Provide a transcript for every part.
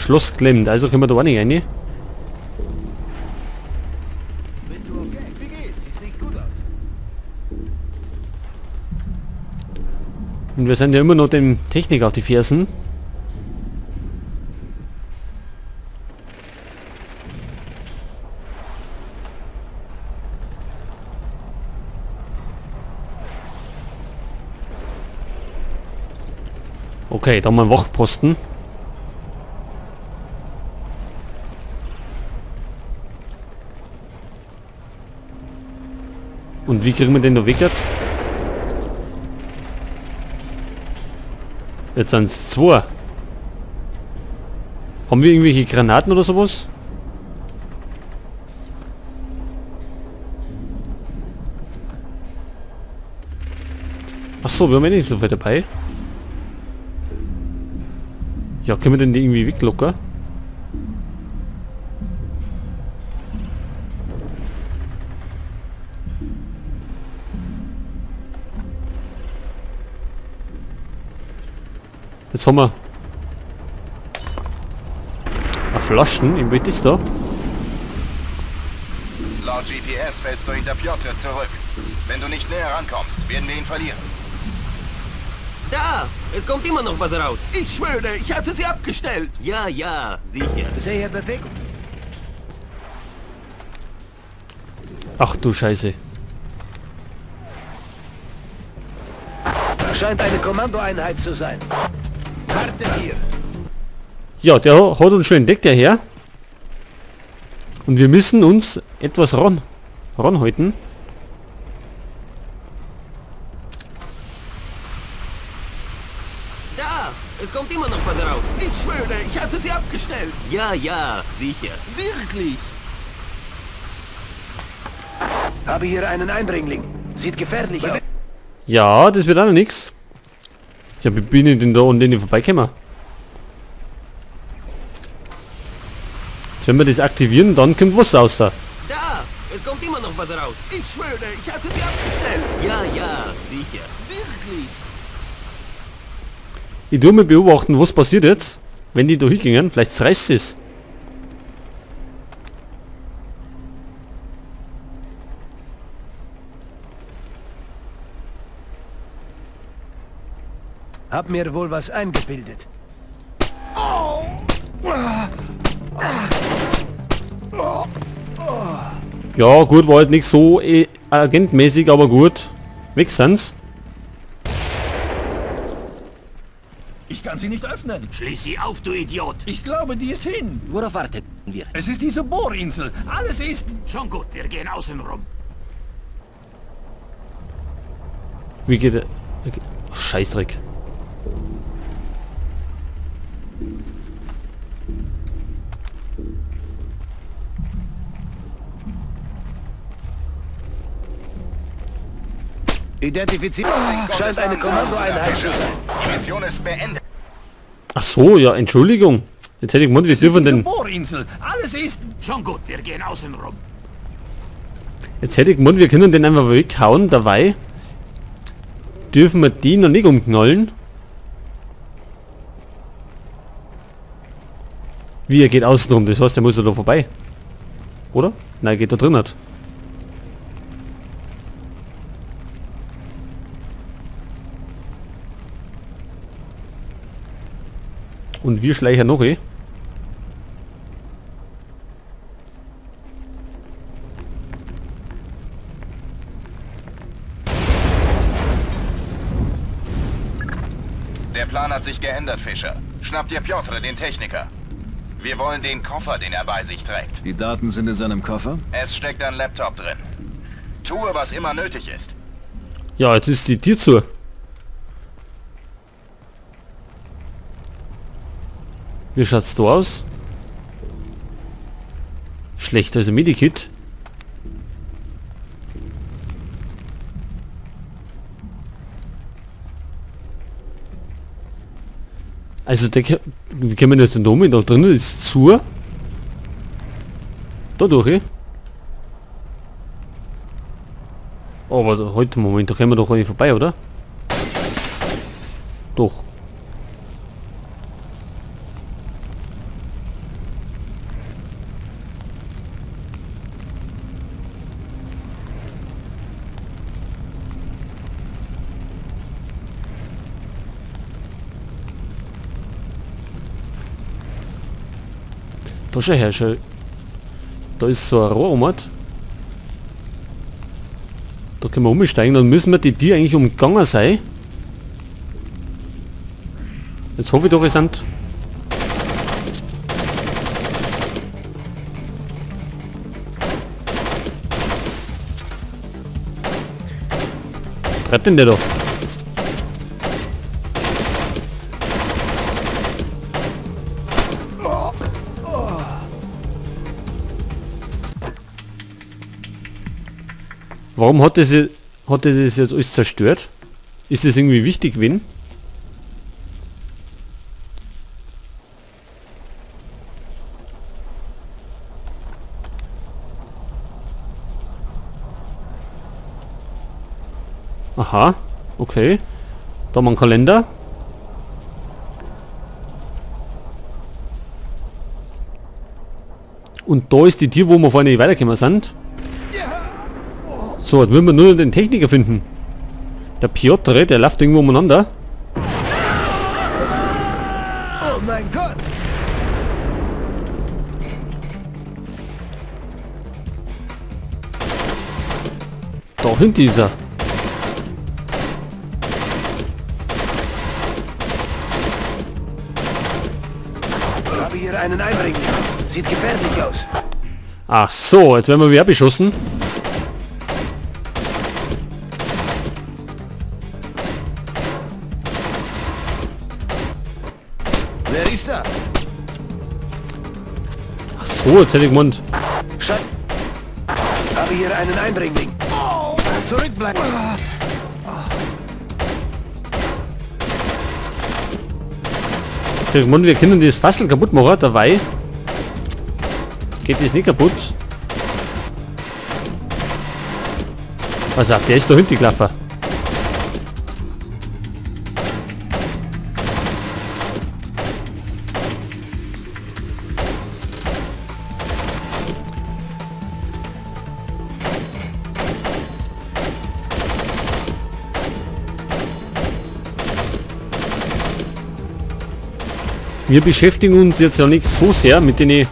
Schloss klemmt, also können wir da auch nicht rein. Bist du okay? Wie geht's? Sieht nicht gut aus. Und wir sind ja immer noch dem Techniker auf die Fersen. Okay, da haben wir einen Wachposten. Und wie kriegen wir den da weg jetzt? Jetzt sind es zwei. Haben wir irgendwelche Granaten oder sowas? Ach so, wir haben eh nicht so viel dabei. Ja, können wir denn die irgendwie weglocken? Jetzt haben wir eine Flaschen im Bett ist da. Laut GPS fällst du hinter Piotr zurück. Wenn du nicht näher rankommst, werden wir ihn verlieren. Da! Es kommt immer noch was raus. Ich schwöre, ich hatte sie abgestellt. Ja, ja, sicher. Sehe Bewegung. Ach du Scheiße. Scheint eine Kommandoeinheit zu sein. Warte hier. Ja, der hat uns schon entdeckt, der Herr. Und wir müssen uns etwas ranhalten. Da! Es kommt immer noch was raus. Ich schwöre, ich hatte sie abgestellt. Ja, ja, sicher. Wirklich. Habe hier einen Eindringling. Sieht gefährlich aus. Ja, das wird auch noch nix. Ja, wie bin ich denn da an denen vorbeigekommen? Jetzt, wenn wir das aktivieren, dann kommt was raus. Da! Es kommt immer noch was raus. Ich schwöre, ich hatte sie abgestellt. Ja, ja, sicher. Wirklich. Ich tue mal beobachten, was passiert jetzt, wenn die da hingehen. Vielleicht zerreißt es. Hab mir wohl was eingebildet. Ja, gut, war halt nicht so agentmäßig, aber gut. Weg sind's. Ich kann sie nicht öffnen. Schließ sie auf, du Idiot! Ich glaube, die ist hin. Worauf warten wir? Es ist diese Bohrinsel. Alles ist... Schon gut, wir gehen außen rum. Wie geht er? Okay. Oh, Scheißdreck. Identifiziert. In Scheint eine Gottes Namen Kommandoeinheit tust zu du da, sein. Fischer? Die Mission ist beendet. Ach so, ja, Entschuldigung. Jetzt hätte ich gemeint, wir dürfen Diese den... Bohrinsel. Alles ist... Schon gut, wir gehen außen rum. Jetzt hätte ich gemeint, wir können den einfach weghauen, dabei dürfen wir die noch nicht umknallen. Wie, er geht außen rum, das heißt, er muss ja da vorbei. Oder? Nein, er geht da drin nicht. Und wir schleichen noch, eh? Der Plan hat sich geändert, Fischer. Schnapp dir Piotr, den Techniker. Wir wollen den Koffer, den er bei sich trägt. Die Daten sind in seinem Koffer? Es steckt ein Laptop drin. Tue, was immer nötig ist. Ja, jetzt ist die Tür zu. Wie schaut's da aus? Schlecht, also Medikit. Also der, wie können wir das denn da um? Da drinnen ist zu. Da durch, eh? Aber heute, Moment, da können wir doch gar nicht vorbei, oder? Doch. Da schau her, schau. Da ist so ein Rohr um. Da können wir umsteigen, dann müssen wir die Tier eigentlich umgangen sein. Jetzt hoffe ich doch, es sind... Treibt denn der doch? Warum hat das jetzt alles zerstört? Ist das irgendwie wichtig gewesen? Aha, okay. Da haben wir einen Kalender. Und da ist die Tür, wo wir vorhin nicht weitergekommen sind. So, jetzt müssen wir nur noch den Techniker finden. Der Piotr, der läuft irgendwo umeinander. Oh mein Gott! Da hinten ist er. Ich habe hier einen Eindringling. Sieht gefährlich aus. Ach so, jetzt werden wir wieder beschossen. Wer ist da? Ach so, jetzt hätte ich gemeint. Habe hier einen Eindringling. Zurückbleiben. Jetzt hätte ich gemeint, wir können das Fassel kaputt machen, dabei geht das nicht kaputt. Pass auf, der ist da hinten gelaufen. Wir beschäftigen uns jetzt ja nicht so sehr mit den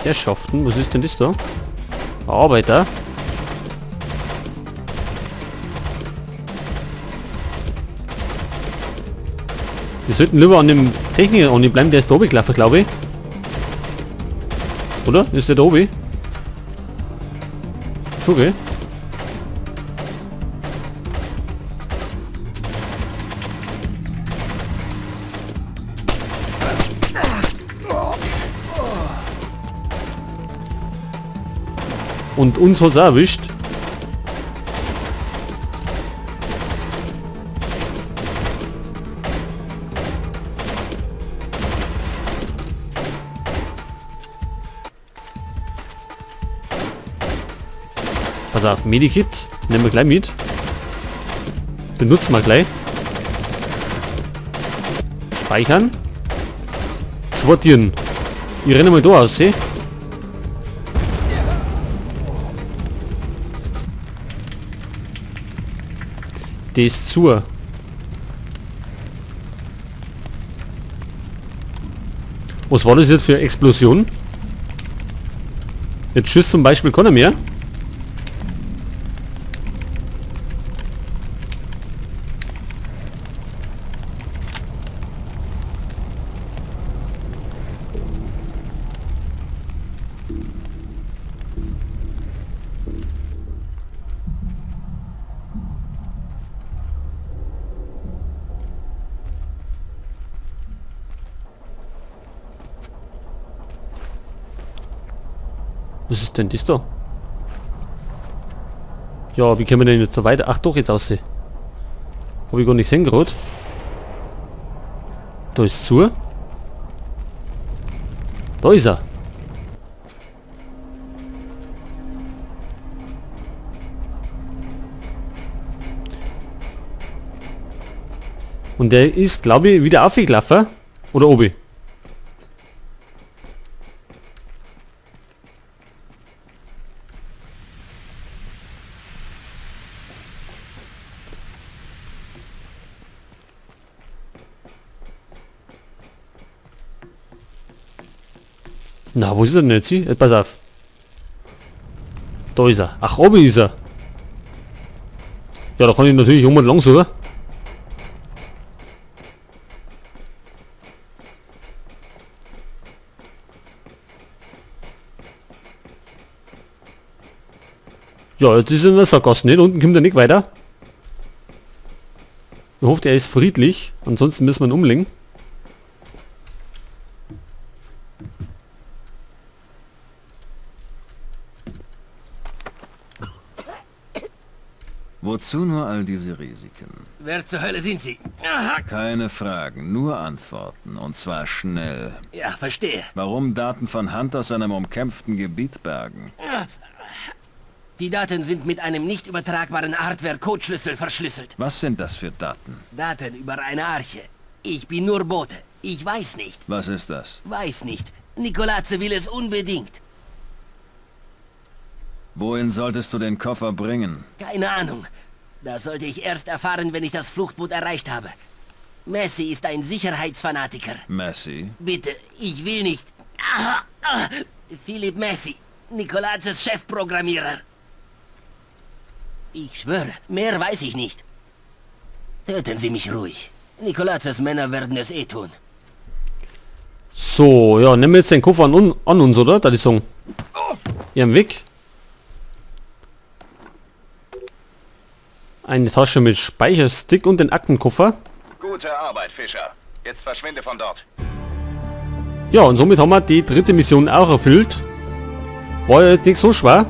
Herrschaften. Was ist denn das da? Arbeiter. Wir sollten lieber an dem Techniker an bleiben, der ist da oben gelaufen, glaube ich. Oder? Ist der da oben? Schon, gell? Und uns hat's auch erwischt. Pass auf, Medikit. Nehmen wir gleich mit. Benutzen wir gleich. Speichern. Zwei Tieren. Ich renne mal da aus, seh. Die ist zu. Was war das jetzt für eine Explosion? Jetzt schießt zum Beispiel keiner mehr. Was ist denn das da? Ja, wie können wir denn jetzt so weiter? Ach doch, jetzt aussehen. Hab ich gar nicht gesehen gerade. Da ist zu. Da ist er. Und der ist, glaube ich, wieder aufgelaufen. Oder oben? Na, wo ist er denn jetzt? Jetzt pass auf. Da ist er. Ach, oben ist er. Ja, da kann ich natürlich um und lang suchen. Ja, jetzt ist er in der Sackgasse, nicht? Unten kommt er nicht weiter. Ich hoffe, er ist friedlich. Ansonsten müssen wir ihn umlegen. Wozu nur all diese Risiken? Wer zur Hölle sind Sie? Aha. Keine Fragen, nur Antworten. Und zwar schnell. Ja, verstehe. Warum Daten von Hand aus einem umkämpften Gebiet bergen? Die Daten sind mit einem nicht übertragbaren Hardware-Codeschlüssel verschlüsselt. Was sind das für Daten? Daten über eine Arche. Ich bin nur Bote. Ich weiß nicht. Was ist das? Weiß nicht. Nikolaze will es unbedingt. Wohin solltest du den Koffer bringen? Keine Ahnung. Das sollte ich erst erfahren, wenn ich das Fluchtboot erreicht habe. Messi ist ein Sicherheitsfanatiker. Messi? Bitte, ich will nicht. Aha, ah, Philipp Messi, Nikolazes Chefprogrammierer. Ich schwöre, mehr weiß ich nicht. Töten Sie mich ruhig. Nikolazes Männer werden es eh tun. So, ja, nehmen wir jetzt den Koffer an uns, oder? Da die Song. Ja, weg. Eine Tasche mit Speicherstick und den Aktenkoffer. Gute Arbeit, Fischer. Jetzt verschwinde von dort. Ja, und somit haben wir die dritte Mission auch erfüllt. War ja jetzt nicht so schwer.